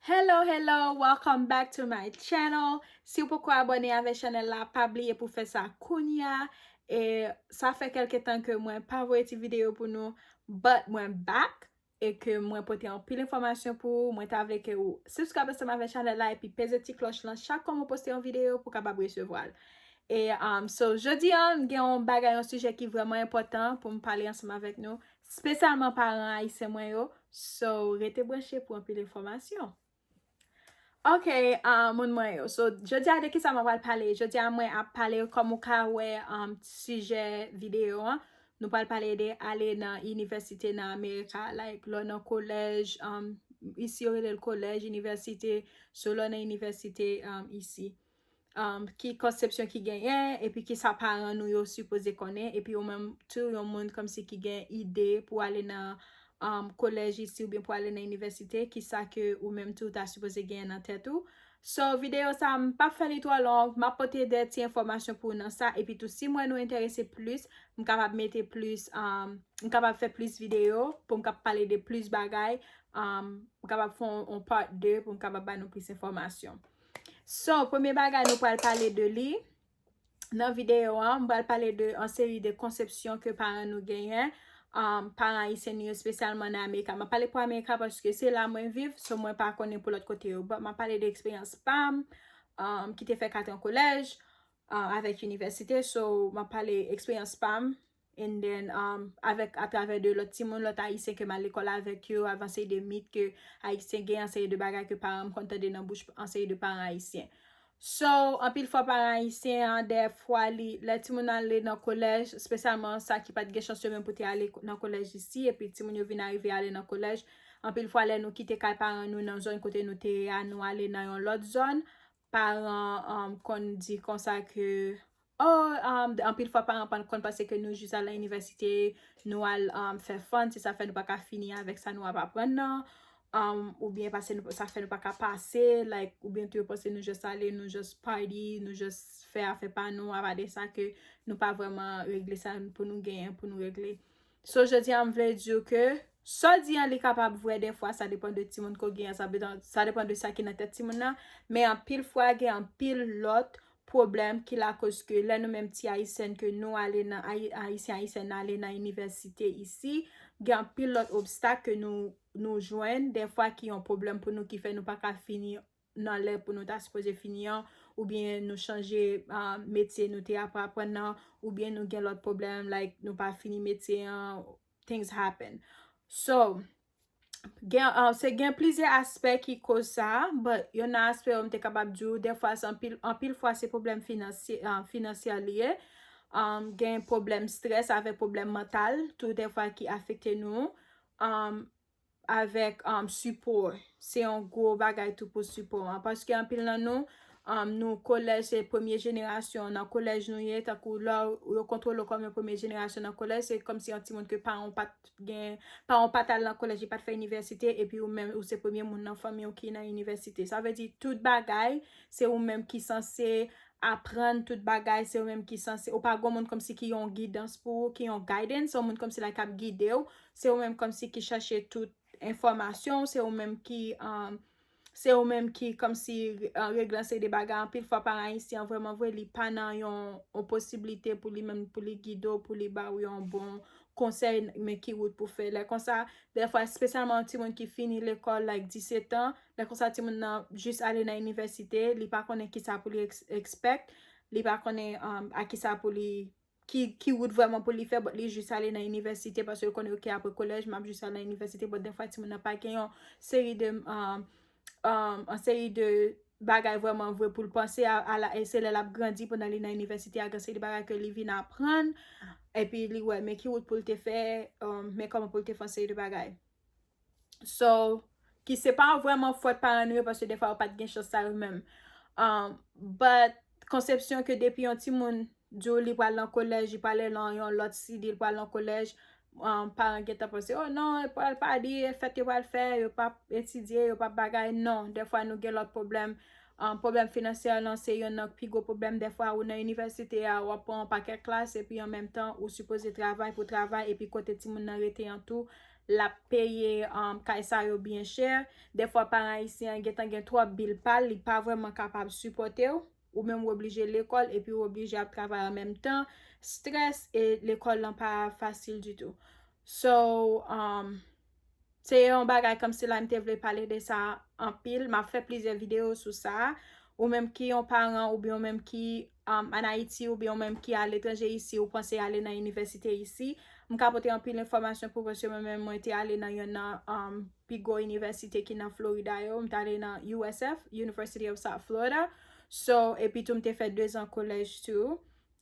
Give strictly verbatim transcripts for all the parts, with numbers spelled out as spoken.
Hello, hello, welcome back to my channel. Si w poko abòne avèk chanèl la, pa bliye pou fè sa kounya. E sa fè kèlke tan ke mwen pa voye ti videyo pou nou, but mwen back e ke mwen pote anpil enfòmasyon pou ou. Mwen ta vle ke ou subscribe ansanm avèk chanèl la epi peze ti klòch lan chak kon mwen poste yon videyo pou w kapab resevwa l. E um, so jodi an, m gen yon bagay, yon sijè ki vrèman enpòtan pou m pale ansanm avèk nou, espesyalman paran ayisyen mwen yo. So rete branche pou anpil enfòmasyon. Ok, uh, moun mwen yo. So jodi a, de kisa mwen pral pale? Jodi a mwen ap pale, kòm ou ka wè um, sijè videyo an, nou pral pale de ale nan inivèsite nan Amerika, like lè w nan kolèj, um, isi yo rele l kolèj, inivèsite, so lè w nan inivèsite um, isi. Um, ki konsepsyon ki genyen, epi ki sa paran nou yo sipoze konnen, epi ou menm tou yon moun kòmsi ki gen ide pou ale nan um, kolèj isi oubyen pou ale nan inivèsite, ki sa ke ou menm tou ta sipoze genyen nan tèt ou. So videyo sa, m p ap fè li twò long, m ap pote de ti enfòmasyon pou ou nan sa, epi tou si m wè nou enterese plis, m kapab mete plis, um, m kapab fè plis videyo pou m kapab pale de plis bagay, um, m kapab fè yon part de pou m kapab ba nou plis enfòmasyon. So premye bagay nou pral pale de li nan videyo an, m pral pale de yon seri de konsepsyon ke paran nou genyen, um, paran ayisyen nou yo, espesyalman nan Amerika. M ap pale pou Amerika paske se la mwen viv, so mwen pa konnen pou lòt kote yo. But m ap pale de eksperyans pa m, um, ki te fè kat an kolèj, uh, avèk inivèsite, so m ap pale eksperyans pa m. And then, um, avèk, atravè de lòt timoun, lòt ayisyen ke m al lekòl avèk yo, avè yon seri de mit ke ayisyen gen, yon seri de bagay ke paran m konn tande nan bouch yon seri de paran ayisyen. So anpil fwa paran ayisyen an, dèfwa li, lè timoun ale nan kolèj, espesyalman sa ki pa t gen chans yo menm pou te ale nan kolèj isi, epi timoun yo vin arive ale nan kolèj, anpil fwa lè nou kite kay paran nou nan zòn kote nou te ye a, nou ale nan yon lòt zòn, paran um, konn di konsa ke oh, um, anpil fwa paran pa konn panse ke nou jis al nan inivèsite, nou al um, fè fun, se sa fè nou pa ka fini avèk sa nou ap aprann nan, um, oubyen pase nou, sa fè nou pa ka pase, like, oubyen tou yo panse nou just ale, nou just party, nou just fè afè pa nou, apa de sa ke nou pa vrèman regle sa pou nou genyen pou nou regle. So jodi a m vle di w ke sa w di an li kapab vrè dèfwa, sa depann de timoun ke w genyen, sa depann, sa depann de sa ki nan tèt timoun nan, men anpil fwa gen anpil lòt pwoblèm ki lakoz ke lè nou menm ti ayisyèn ke nou ale nan, ayisyen ayisyèn ale nan inivèsite isi, gen anpil lòt obstak ke nou, nou jwenn dèfwa ki yon pwoblèm pou nou ki fè nou pa ka fini nan lè pou nou ta sipoze fini an, oubyen nou chanje uh, metye nou te ap aprann nan, oubyen nou gen lòt pwoblèm, like nou pa fini metye an, things happen. So, gen, uh, se gen plizyè aspè ki koz sa, but yon nan aspè yo m te kapab di w, dèfwa se anpil, anpil fwa se pwoblèm finansye, uh, finansyè li ye. Um, gen pwoblèm strès avèk pwoblèm mantal, tou dèfwa ki afekte nou. Um, avèk um, sipò. Se yon gwo bagay tou pou sipò an. Paske anpil nan nou, um, nou kolèj se premye jenerasyon nan kolèj nou ye, tankou lè yo kontwole w kòm yon premye jenerasyon nan kolèj, se kòmsi yon timoun ke paran w pa t gen, paran w pa t al nan kolèj, li pa t fè inivèsite, epi ou menm, ou se premye moun nan fanmi w ki nan inivèsite. Sa vle di tout bagay, se ou menm ki sanse aprann tout bagay, se ou menm ki sanse, ou pa gen moun kòmsi ki yon gidans pou ou, ki yon guidance, se yon moun kòmsi la k ap gide w, se ou menm kòmsi ki chache tout enfòmasyon, se ou menm ki, um, se ou menm ki kòmsi uh, regle yon seri de bagay. Anpil fwa paran ayisyen an vrèman vre, li pa nan yon, yon posiblite pou li menm, pou li gide w, pou li ba w yon bon konsèy, men ki wout pou fè. Lè konsa, dèfwa, espesyalman yon timoun ki fini lekòl, like disèt an, lè konsa timoun nan jis ale nan inivèsite, li pa konnen kisa pou li ex- expect, li pa konnen um, a kisa pou li, ki, ki wout vrèman pou li fè, but li jis ale nan inivèsite paske l konnen, ok, apre kolèj, m ap jis al nan inivèsite, but dèfwa timoun nan pa gen yon seri de, um, um, yon seri de bagay vrèman vre pou l panse a, a la, e se lè l ap grandi pandan li nan inivèsite a, gen seri de bagay ke li vin aprann, epi li wè, men ki wout pou l te fè, um, men kòman pou l te fè yon seri de bagay. So, ki se pa vrèman fòt paran nou yo, paske dèfwa yo pa t gen chans sa yo menm. Um, but, konsepsyon ke depi yon timoun di w li pral nan kolèj, li pral nan yon lòt site, li pral nan kolèj, um, paran gentan panse, oh non, yo pral padi, e fèt yo pral fè, yo p ap etidye, yo p ap bagay. Non, dèfwa nou gen lòt pwoblèm. Um, pwoblèm finansyè lan se youn nan pi gwo pwoblèm. Dèfwa ou nan inivèsite a, w ap pran yon pakèt klas, epi an menm tan, ou sipoze travay pou travay, epi kote timoun nan rete an tou, l ap peye um, kay sa yo byen chè. Dèfwa paran ayisyen an gentan gen twòp bil pa l, li pa vrèman kapab sipòte w. Ou menm ou oblije lekòl epi ou oblije ap travay an menm tan. Strès e lekòl lan pa fasil ditou. So, um, se yon bagay kòmsi la m te vle pale de sa anpil. M ap fè plizyè videyo sou sa. Ou menm ki yon paran oubyen ou menm ki um, an Ayiti oubyen ou menm ki aletranje isi, ou panse ale nan inivèsite isi, m ka pote anpil enfòmasyon pou paske mwen menm mwen te ale nan yonn nan um, pi gwo inivèsite ki nan Florida yo. M t ale nan U S F, University of South Florida. So, epi tou m te fè dezan kolèj tou.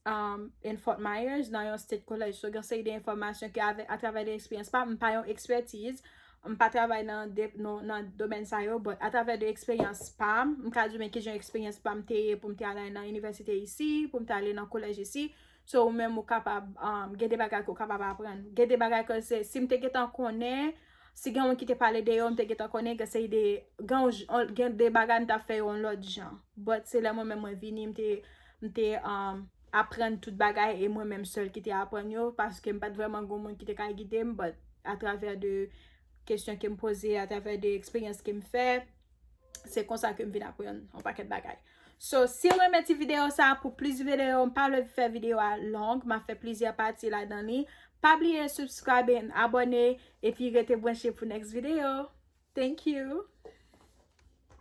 Um, in Fort Myers, nan yon state college. So, gen seri de enfòmasyon ke avè, atravè de eksperyans pa m, m pa yon ekspertiz, m pa travay nan, de, nan, nan domèn sa yo, but atravè de eksperyans pa m, m ka di men ki jan eksperyans pa m te ye pou m te ale nan inivèsite isi, pou m te ale nan kolèj isi. So, ou menm ou kapab, um, gen de bagay ke ou kapab aprann. Gen de bagay ke se, si m te gentan konnen, si gen yon ki te pale de yo, m te gentan konnen ke se de, gen, gen de bagay m ta fè yo yon lòt jan. But se lè mwen menm mwen vini, m te, m te um, aprann tout bagay e mwen menm sèl ki te aprann yo, paske m pa t vrèman gen moun ki te ka gide m, but atravè de kesyon ke m poze, atravè de eksperyans ke m fè, se konsa ke m vin aprann yon pakèt bagay. So, si w renmen ti videyo sa, pou plis videyo, m pa vle fè videyo a long, m ap fè plizyè pati ladan li. Pa bliye subscribe and abòne, epi rete branche pou next video. Thank you.